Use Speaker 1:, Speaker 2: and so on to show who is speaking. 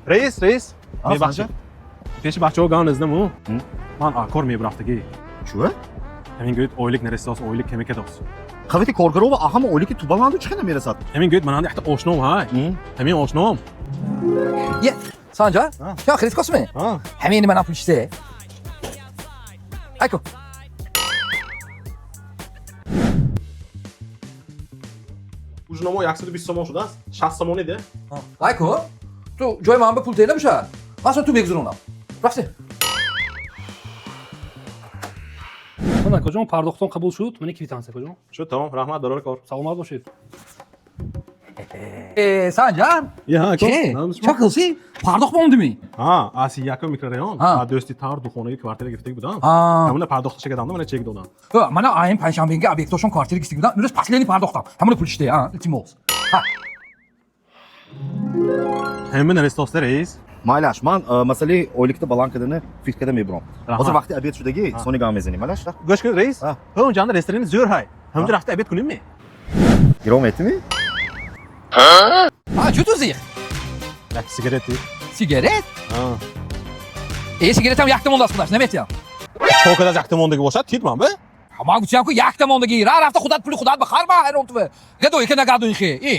Speaker 1: Раис, раис.
Speaker 2: А,
Speaker 1: Мебахшед. Пеши бачаҳо гап наздаму.
Speaker 2: М?
Speaker 1: Ман кор мебарафтагӣ.
Speaker 2: Чӯ?
Speaker 1: Ҳамин гӯяд, ойлик нарасидааст, ойлик каме кадааст.
Speaker 2: Қавити коргарова ҳама ойлики ту баланду чӣ намерасад?
Speaker 1: Ҳамин гӯяд, мананда якта ошном ҳай. Ҳамин ошном.
Speaker 3: Е, Санҷар,
Speaker 1: А.
Speaker 3: чӣ харид косме?
Speaker 1: А.
Speaker 3: Ҳамин манам пул чизе. Айко.
Speaker 1: Ужиномо 120 сомон шудааст. 60 сомони де.
Speaker 3: Айко, ту ҷои ман ба пул тела бошад. Ман ту мегузаронам. Рафтем.
Speaker 4: Ман акаҷон, пардохтон қабул шуд, мани квитансия, акаҷон.
Speaker 1: Шуд, тамом, раҳмат, барори кор.
Speaker 4: Саломат бошед.
Speaker 3: Э, Санҷар.
Speaker 1: Я,
Speaker 3: Чӣ? Чӣ қилсӣ? Пардохт мондими?
Speaker 1: Ҳа, аз якум микрорайон,
Speaker 3: А.
Speaker 1: а дӯсти тар духонаги квартира гирифтаги будам.
Speaker 3: А.
Speaker 1: Ҳамуна пардохташа кардам, мана чек додам.
Speaker 3: Ҳа, мана аим панҷшанбеги объектошон квартира гирифтаги будам. Имрӯз последний пардохтам. Ҳамуна пул чизе, а, илтимос. Ҳа.
Speaker 1: Ҳамин нарасидааст, раис.
Speaker 2: Майлаш, ман масъалаи ойликта баланд кардани фикр карда мебурам.
Speaker 1: Раҳмат.
Speaker 2: Ҳозир вақти обед шудагӣ, сони гап мезанем, майлаш?
Speaker 1: Гӯш кун, раис.
Speaker 2: А.
Speaker 1: Ҳа, унҷанда ресторани зӯр ҳай. Ҳамунҷа рафта обед кунем ми?
Speaker 2: Гиром метими?
Speaker 3: Ҳа, чӣ ту зиқ?
Speaker 1: Як сигарети.
Speaker 3: Сигарет?
Speaker 1: А.
Speaker 3: Э, сигаретам якта мондааст худаш, наметиям.
Speaker 1: Чӣ када якта мондаги бошад, тит ман бе?
Speaker 3: Ҳа, ман гуфтам ку якта мондагӣ. Ра рафта худат пули худат бихар, ма ҳайрон туве. Гадои ка нагадои хе. Э.